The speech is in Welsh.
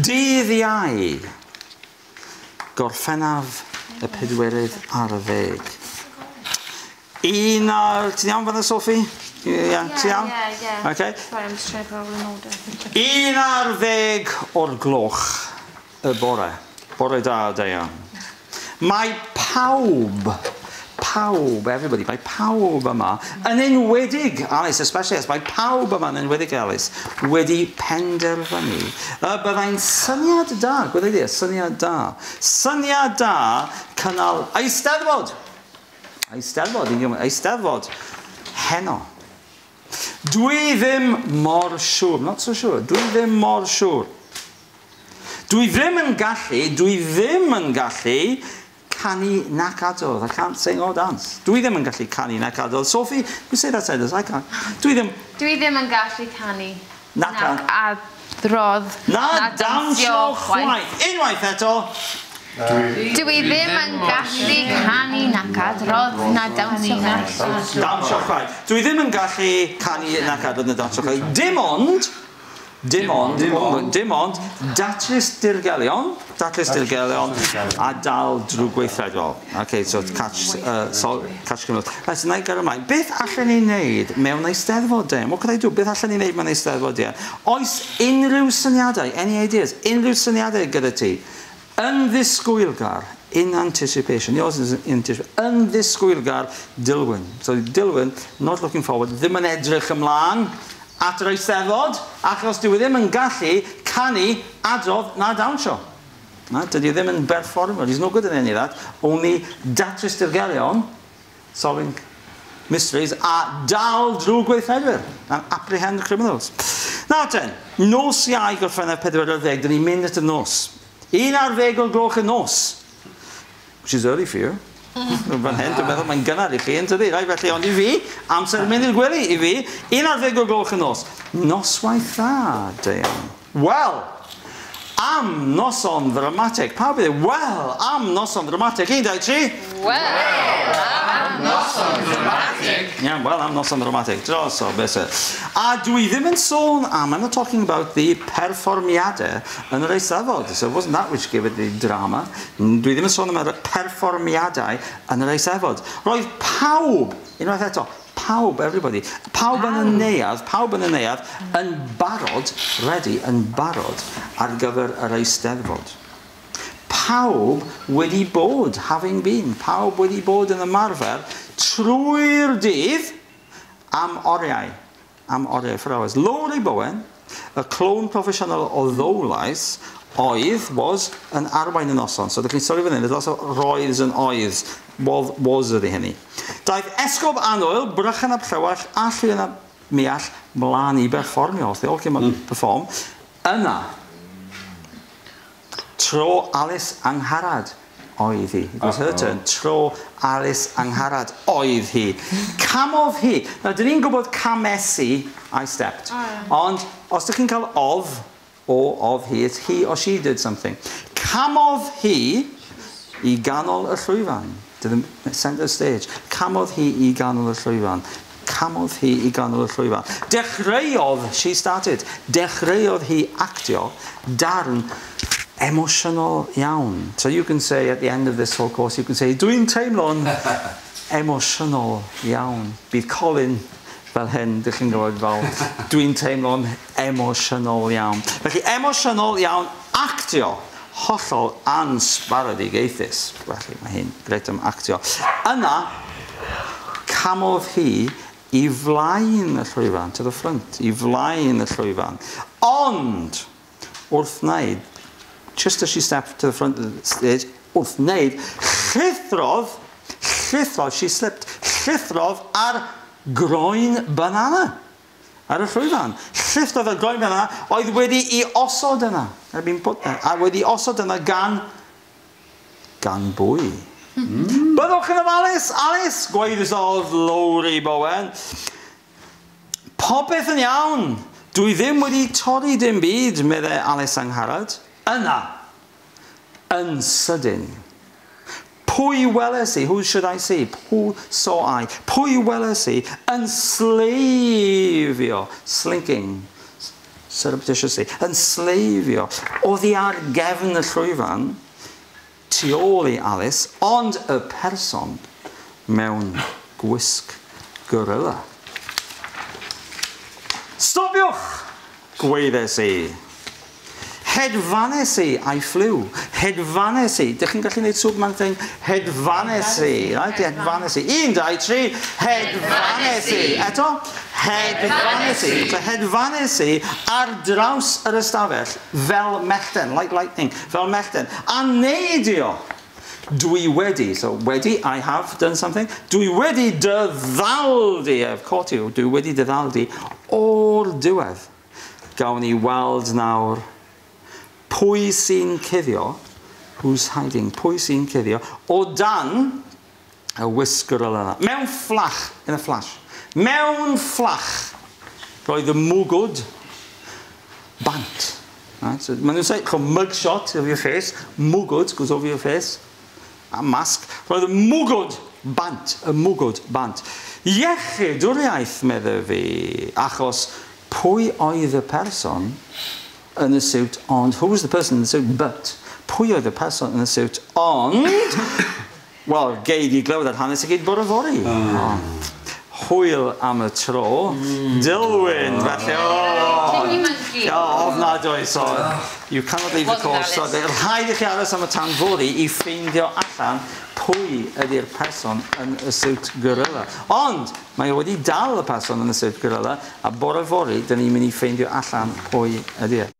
Dydd Iau, Gorffennaf y 24. Un ar... Ti'n iawn fan'na, Sophie? Ie, ti'n iawn? Ie. Okay. Sorry, I'm just trying to put all in order. 11 o'r gloch y bore. Bore da, da iawn. Mae pawb, everybody, mae pawb yma, yn enwedig, Alice, especially, mae pawb yma yn enwedig, Alice, wedi penderfynu y byddai'n syniad da, gwedd i, syniad da, syniad da cynnal Eisteddfod. Eisteddfod, Eisteddfod, heno. Dwi ddim mor siŵr, not so sure, dwi ddim mor siŵr. Dwi ddim yn gallu canu nac adrodd. I can't sing or dance. Dwi ddim yn gallu canu nac adrodd. Sophie, you say that sentence, I can't. Dwi ddim yn gallu canu nac adrodd na dawnsio chwaith. Unwaith eto. Dwi ddim yn gallu canu nac adrodd na dawnsio chwaith. Dawnsio chwaith. Dwi ddim yn gallu canu nac adrodd na dawnsio chwaith. Dim ond, datrys dirgelion, a dal drwy gweithredol. Okay, so catch criminals. Right, so na i gael ymlaen. Beth allan ni wneud mewn Eisteddfod, Dan? What could I do? Beth allan ni wneud mewn Eisteddfod, Dan? Oes unrhyw syniadau, any ideas, unrhyw syniadau gyda ti? Yn ddisgwylgar, in anticipation, yours is in anticipation, yn ddisgwylgar, Dilwyn. So Dilwyn, not looking forward, ddim yn edrych ymlaen at yr Eisteddfod, achos dyw e ddim yn gallu canu, adrodd na dawnsio. Na, dydy e ddim yn berfformer, he's no good at any of that. Only datrys dirgelion, solving mysteries, a dal drwy gweithredwyr, and apprehend criminals. Nawr ten, nos Iau Gorffennaf 24, dyn ni'n mynd at y nos. 11 o'r gloch y nos, which is early for you. Fan hyn, dwi'n meddwl mae'n gynnar i chi, yn tydi? Right, felly, ond i fi, amser mynd i'r gwely i fi, 11 o'r gloch y nos. Noswaith dda, Deian. Wel, am noson ddramatig. Pawb ydy, wel, am noson ddramatig. 1, 2, 3. Wel, am noson ddramatig. Yeah, wel, am noson ddramatig. Droso, beth e. A dwi ddim yn sôn am, I'm not talking about the perfformiadau yn yr Eisteddfod. So it wasn't that which gave it the drama. Dwi ddim yn sôn am y perfformiadau yn yr Eisteddfod. Roedd pawb, unwaith eto, pawb, everybody, pawb yn y neuadd, yn barod, ready, yn barod ar gyfer yr Eisteddfod. Pawb wedi bod, having been, pawb wedi bod yn ymarfer trwy'r dydd am oriau, for hours. Lowri Bowen, y clown proffesiynol o Ddowlais, oedd, was, yn arwain y noson. So, ydych chi'n sori fan hyn, there's lots of roedds and oedds. Was ydy hynny. Daeth Esgob Annwyl, Brychan ap Llywell a Llwyn ap Miall mlaen i berfformio. They all came up to perform. Yna, tro Alice Angharad oedd hi. It was her turn. Tro Alice Angharad oedd hi. Camodd hi. Nawr, dyn ni'n gwybod camesi, I stepped. Ond, os ydych chi'n cael of, o, of hi, it's he or she did something. Camodd hi i ganol y llwyfan. To the centre stage. Camodd hi i ganol y llwyfan. Camodd hi i ganol y llwyfan. Dechreuodd, she started, dechreuodd hi actio darn emosiynol iawn. So you can say at the end of this whole course, you can say, dwi'n teimlo'n emosiynol iawn. Bydd Colin fel hyn, dych chi'n gwybod fel, dwi'n teimlo'n emosiynol iawn. Felly, emosiynol iawn, actio, hollol ansbarodigaethus. Felly, mae hi'n grêt am actio. Yna, camodd hi i flaen y llwyfan, to the front, i flaen y llwyfan. Ond, wrth wneud, just as she stepped to the front of the stage, wrth wneud, llithrodd, she slipped, llithrodd ar groen banana ar y llwyfan. Llithrodd ar groen banana oedd wedi i osod yna. Had been put there. A wedi osod yna gan bwy. Byddwch yn ofalus, Alice, gwaeddodd Lowri Bowen. Popeth yn iawn. Dwi ddim wedi torri dim byd, meddai Alice Angharad. Yna, yn sydyn. Pwy weles i? Who should I see? Who saw I? Pwy weles i? Yn sleifio. Slinking. Surreptitiously. Yn sleifio. Oddi ar gefn y llwyfan, tu ôl i Alice, ond y person mewn gwisg gorilla. Stopiwch! Gweiddes i. Hedfanes i, I flew. Hedfanes i. Dych chi'n gallu gwneud Superman thing? Hedfanes i. Right? Hedfanes i. 1, 2, 3. Hedfanes i. Eto. Hedfanes i. So hedfanes i ar draws yr ystafell fel mellten, like lightning, fel mellten. A neidio. Dwi wedi, so wedi, I have done something. Dwi wedi dy ddal di, I've caught you. Dwi wedi dy ddal di o'r diwedd. Gawn ni weld nawr pwy sy'n cuddio, who's hiding, pwy sy'n cuddio, o dan y wisg gorilla yna. Mewn fflach, in a flash. Mewn fflach, roedd y mwgwd bant. Right? So, maen nhw'n dweud, mugshot of your face, mwgwd goes over your face, a mask. Roedd y mwgwd bant, y mwgwd bant. Iechydwriaeth, medde fi, achos pwy oedd y person yn y siwt ond, who was the person in the suit but, pwy oedd y person yn y siwt ond, wel, gei di glywed yr hanes i gyd bore fory. Oh. Hwyl am y tro. Dilwyn, felly, oh. Oh, ofnadwy, so you cannot leave the course. So, rhaid i chi aros am y tan fory i ffeindio allan pwy ydy'r person yn y siwt gorilla. Ond, mae o wedi dal y person yn y siwt gorilla, a bore fory, dyn ni'n mynd i ffeindio allan pwy ydy e.